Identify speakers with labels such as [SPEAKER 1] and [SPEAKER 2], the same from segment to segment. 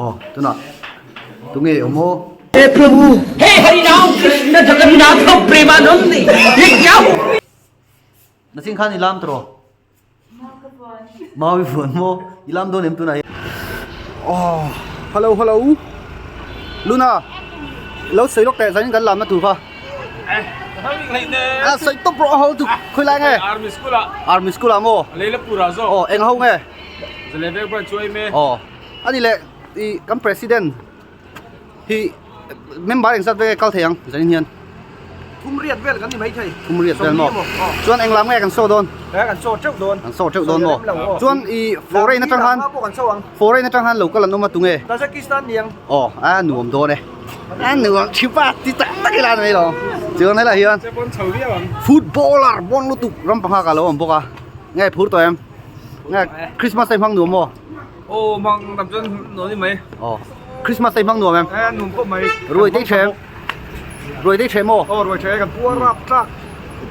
[SPEAKER 1] Aw tunah tunge awm aw.
[SPEAKER 2] He Prabhu He Hari Ram Krishna Jagannath Premanand ye kya hu
[SPEAKER 1] Nachin khan i lam tawh rawh. Mau i vuan maw? I lam dawn em tunah hian? Aw hello hello Luna lo sawi lawk teh zanin kan lamna tur kha a sawi tawp rawh a ho tuk khawi lai nge
[SPEAKER 3] Army school ah
[SPEAKER 1] Army school ah maw
[SPEAKER 3] Leilapur ah zawk
[SPEAKER 1] aw eng ho nge
[SPEAKER 3] Zalevek branch chu aim e
[SPEAKER 1] aw ani leh i kan president hi member engzat vek nge kal thei ang zanin hian
[SPEAKER 4] Thum riat vel kan ni mai thei.
[SPEAKER 1] Thum riat vel maw? Chuan eng lam nge kan saw dawn?
[SPEAKER 4] Eh kan saw teuh dawn.
[SPEAKER 1] Kan saw teuh dawn maw? Chuan i foreign atang khan foreign atang khan local an awm a tunge?
[SPEAKER 4] Tajikistan niang.
[SPEAKER 1] Aw a nuam dawn e. A nuam thipa ti tak tak ila ni mai lo. Chuan helai hian footballer bawn lutuk ram panga ka lo awm bawk a. Nge phur tawh em? Nge Christmas te hmang nuam maw?
[SPEAKER 3] Aw hmang tam chuan nuam ni mai.
[SPEAKER 1] Aw Christmas te hmang nuam em?
[SPEAKER 4] Eh nuam pawh mai.
[SPEAKER 1] Ruai te thleng. Ruai te thleng maw?
[SPEAKER 4] Aw ruai thleng kan puar rap tlak.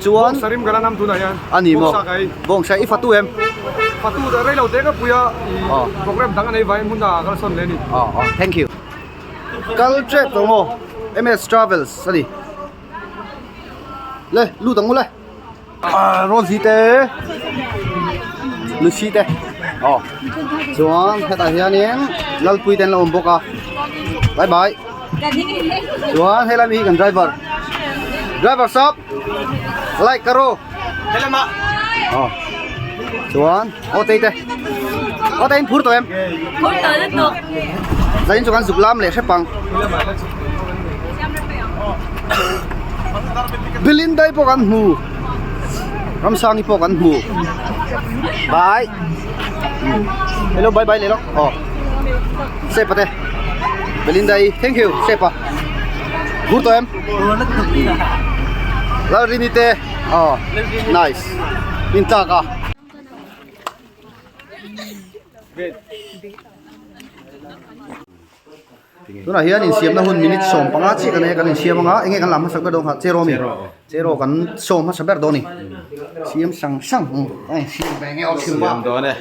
[SPEAKER 1] Chuan
[SPEAKER 4] Bawngsa rim kan anam tunah hian.
[SPEAKER 1] A ni maw?
[SPEAKER 4] Bawngsa kai.
[SPEAKER 1] Bawngsa i fatu em?
[SPEAKER 4] Fatu da rei lo te ka pui a i program dang a nei vangin hmun ah kal sawn leh a ni.
[SPEAKER 1] Aw aw thank you. Kal tep tawh maw? MS Travels a ni. Le lut ang u le. Ah Rosie te Lucy te aw chuan hetah hianin Lalpui te an lo awm bawk a bye bye chuan helai mi hi kan driver driver sap like karo aw chuan aw tei te aw tei in phur tawh em zain chu kan zuk lam leh hrep ang. Bilindai pawh kan hmu Ramsangi pawh kan hmu bye hello bye bye leh lawk aw Sepa te Belindai thank you Sepa bur tawh em Lalrini te aw nice in tlak a. Tunah hian insiamna hun minute 15 chiah kan nei a kan insiam anga enge kan lam hmasa ber dawn kha cheraw ami cheraw kan sawm hmasa ber dawn a ni siam sang sang a insiam ve nge aw thil
[SPEAKER 3] siam dawn e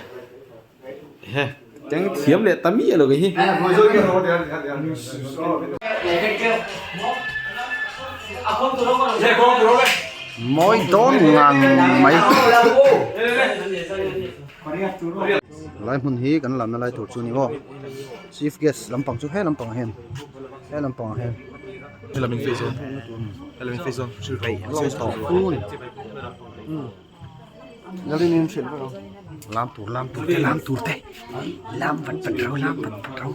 [SPEAKER 3] he keng thiam leh ta miah lo hi.
[SPEAKER 1] Mawi dawn ngang mai. Lai hmun hi kan lamna lai tur chu a ni maw chief guest lampang chu he lampang ah hian he lampang ah hian lam tur lam tur te lam tur te lam vat vat ro lam vat vat ro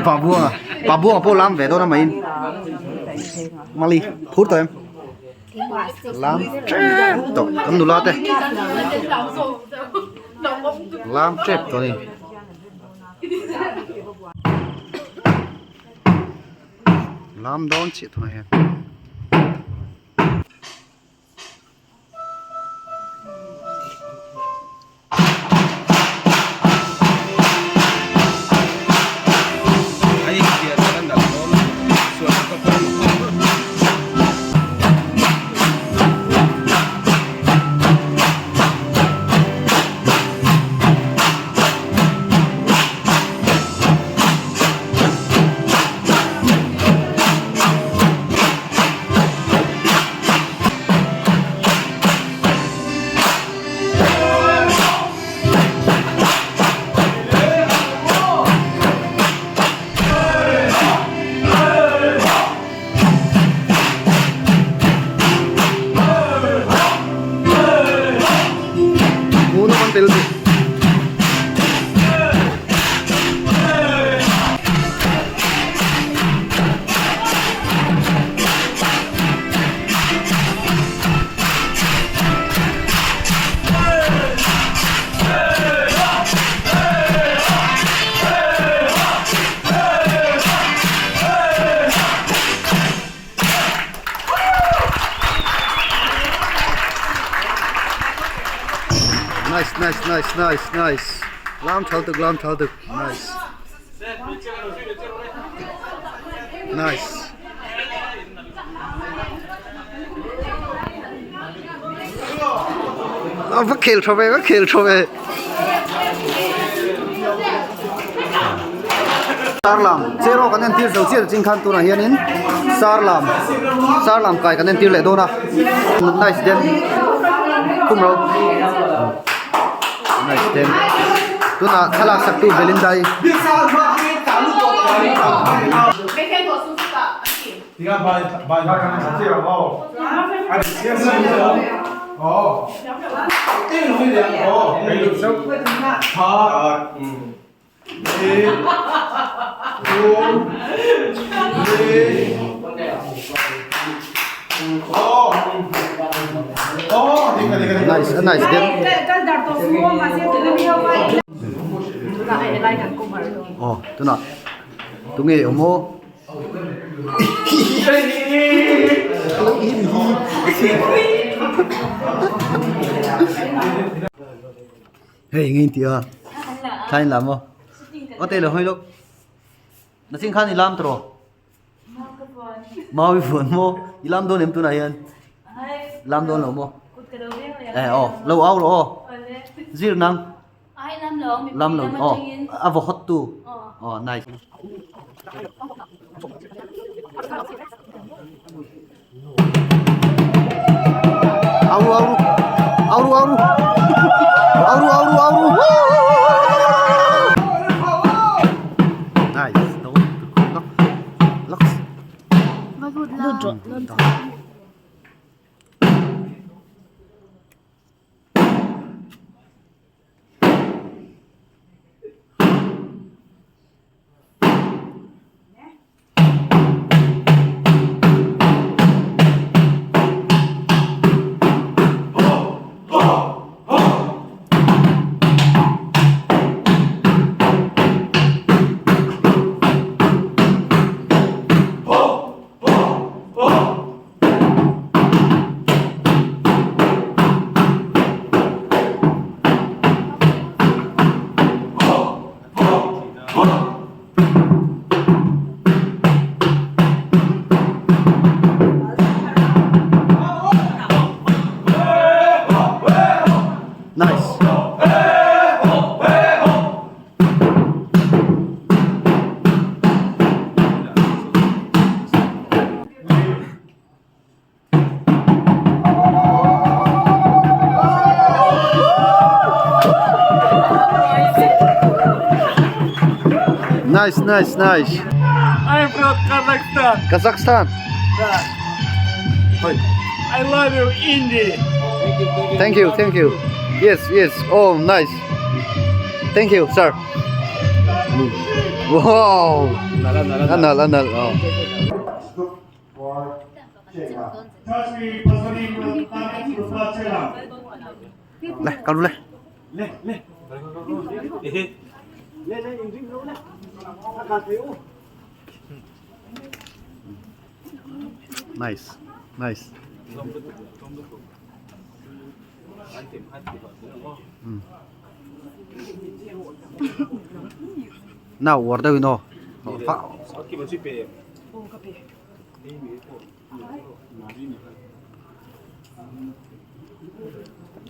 [SPEAKER 1] pa buanga pa buanga pawh lam ve dawn a mai in mali phur tawh em. Lam tep tawh kan nula te lam tep tawh a ni. Lam dawn chiah tunah hian. Nice nice nice nice nice lam thal tuk lam thal tuk nice nice A va khel tha ve va khel tha ve. Sarlam cheraw kan entir zo chiah ching khan tunah hianin sarlam sarlam kai kan entir leh dawn a nice den khum ro nice den tunah thlalak sak tu Belinda i. Nice a nice den. Aw tunah tunge awm aw. Hei eng in tih a thlai in lam aw aw te lo hawi lawk nachin khan i lam tawh rawh mau i vuan maw i lam dawn em tunah hian lam dawn lo maw eh aw lo au rawh aw zir nang lam lo aw a vaw hawt tu aw nice. Au ru au ru au ru au ru au ru au ru au ru nice no lock lock Nice. Nice, nice, nice.
[SPEAKER 5] I'm from Kazakhstan.
[SPEAKER 1] Kazakhstan.
[SPEAKER 5] I love you, Indy.
[SPEAKER 1] Thank you, thank you. Yes, yes. Oh, nice. Thank you, sir. Wow. Anal, anal. Oh. Le, kal ru le. Nice, nice. Now war deuhin aw.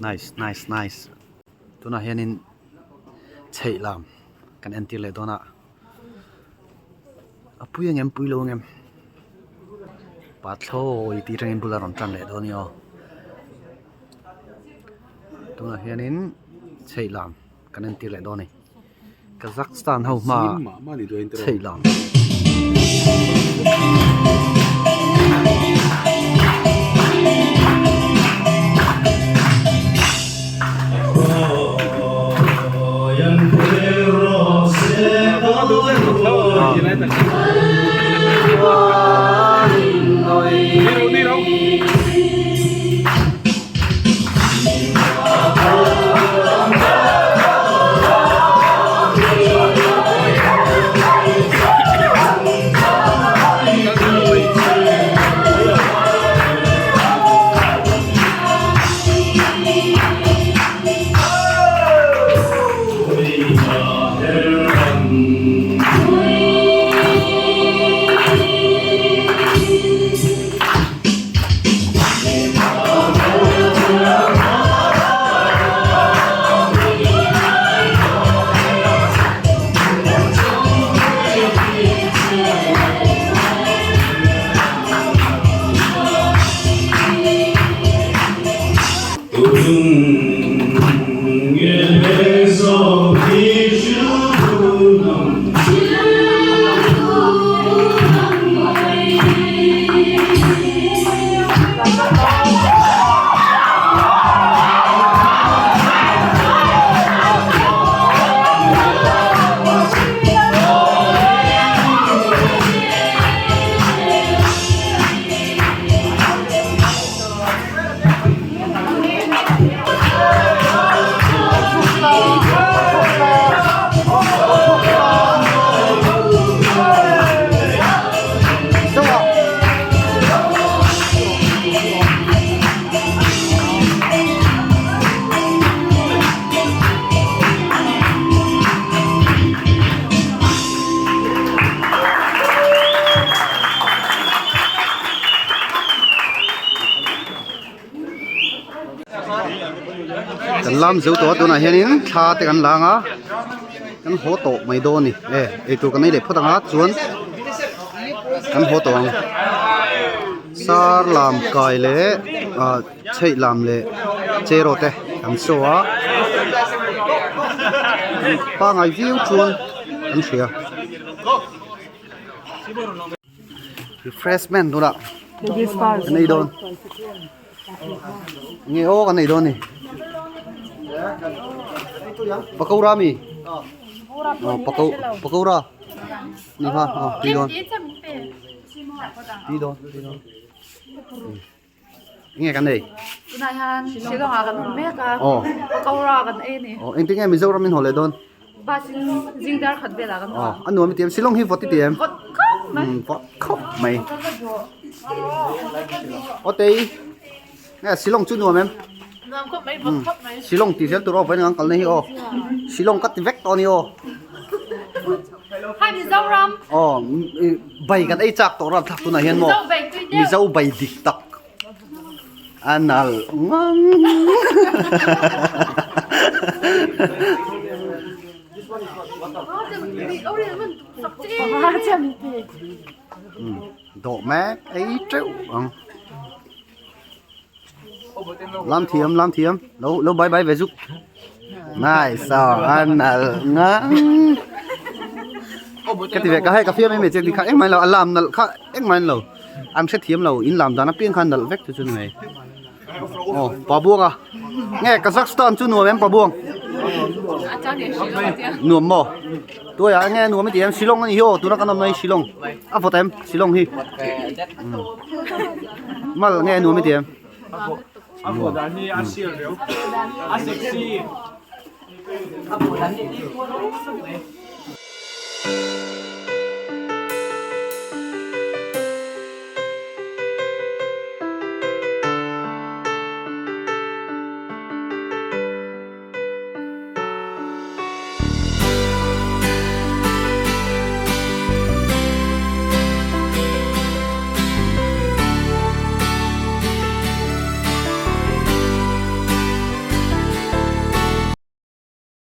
[SPEAKER 1] Nice nice nice tunah hianin chheih lam kan entir leh dawn a a pui ang em pui lo ang em pathlawi tih atangin bul a rawn tan leh dawn a ni aw tunah hianin chheih lam kan entir leh dawn a ni. Kazakhstan ho hma chheih lam. Kan lam zo tawh a tunah hianin thla te kan lang a kan haw tawh mai dawn a ni e eitur kan ei leh phawt ang a chuan kan haw tawh ang sar lam kai leh ah chheih lam leh cheraw te an show a pangai viau chuan an hria. Refreshment tunah kan ei dawn nge aw kan ei dawn ni pakora mi aw pako pakora ni kha aw tui dawn tui dawn tui dawn nge kan ei
[SPEAKER 6] tunah hian Shillong ah kan awm mek a
[SPEAKER 1] aw
[SPEAKER 6] pakora kan ei a ni
[SPEAKER 1] aw engtin nge Mizoram in haw leh dawn
[SPEAKER 6] bus in zing dar khat velah kan haw
[SPEAKER 1] aw a nuam i ti em Shillong hi vawt i ti em
[SPEAKER 6] vawt khawp mai
[SPEAKER 1] vawt khawp mai aw tei nge Shillong chu nuam em
[SPEAKER 6] nuam khawp mai vawt khawp mai
[SPEAKER 1] Shillong tih zel tur aw vawiin ang kalna hi aw Shillong ka ti vek tawh a ni aw
[SPEAKER 6] Hi Mizoram
[SPEAKER 1] aw bai kan ei chak tawh ram thlak tunah hian maw Mizo bai dik tak a nal ngang dawh mek ei teuh ang Lam thiam lam thiam lo lo bye bye ve zuk nice a nal ngang ka ti ve ka hei ka fiam em em che ni kha engmah lo a lam nalh kha engmah lo an hre thiam lo in lam dan apiang kha nalh vek chu chu ni mai aw pa buanga nge Kazakhstan chu nuam em pa buang nuam maw tuai ah nge nuam i ti em Shillong a ni hi aw tuna kan awm na hi Shillong a vawt em Shillong hi. Mal nge nuam i ti em?
[SPEAKER 5] A vawh dan hi a sial riau. A sexy. A vawh dan hi a ti kual mai.